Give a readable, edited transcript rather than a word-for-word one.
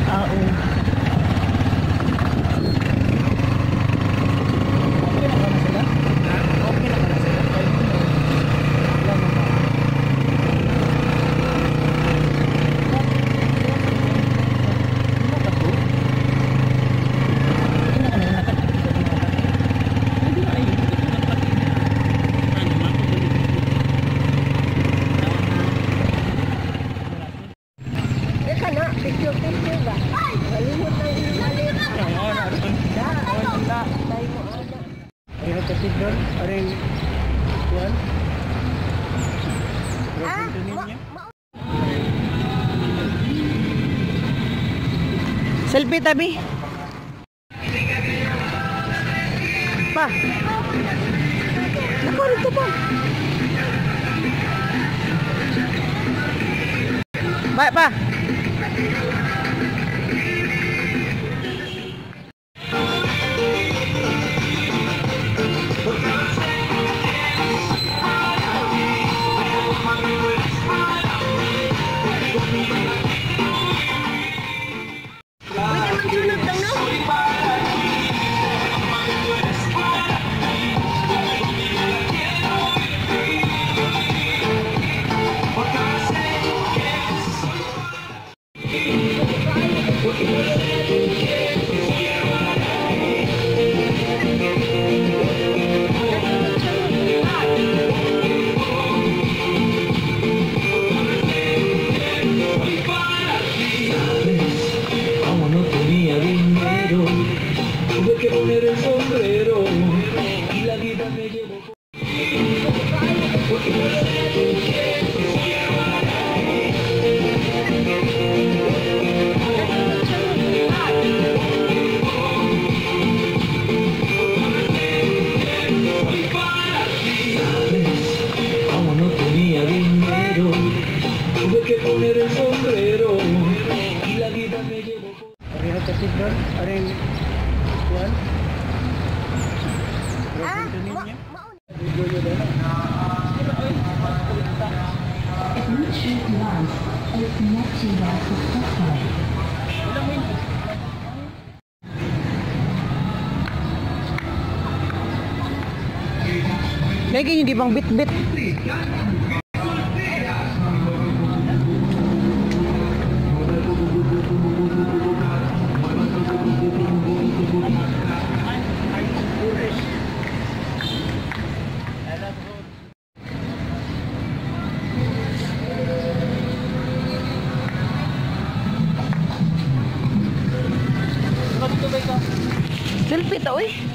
Ah, oo. Okay na ka na sila? Okay na ka na sila? Wala na ba? Wala ka to? Hindi na ka na Hindi na ay. Eka na, picture picture ba? Malimot na yung malit. Da, da, tayo mo ana. Aring cathedral, aring kuan. Ah, Selfie tabi. Pa. Nako rito pa. Ba pa. Pwede man sunod lang, no? Como no tenía dinero, tuve que poner el sombrero y la vida me llevó. Como no tenía dinero, tuve que poner el sombrero y la vida me llevó. Aring cathedral, aring kuan. Ah, Bluetooth device is connected successfully. Lagi hindi bang bit-bit. Selfie ta oy.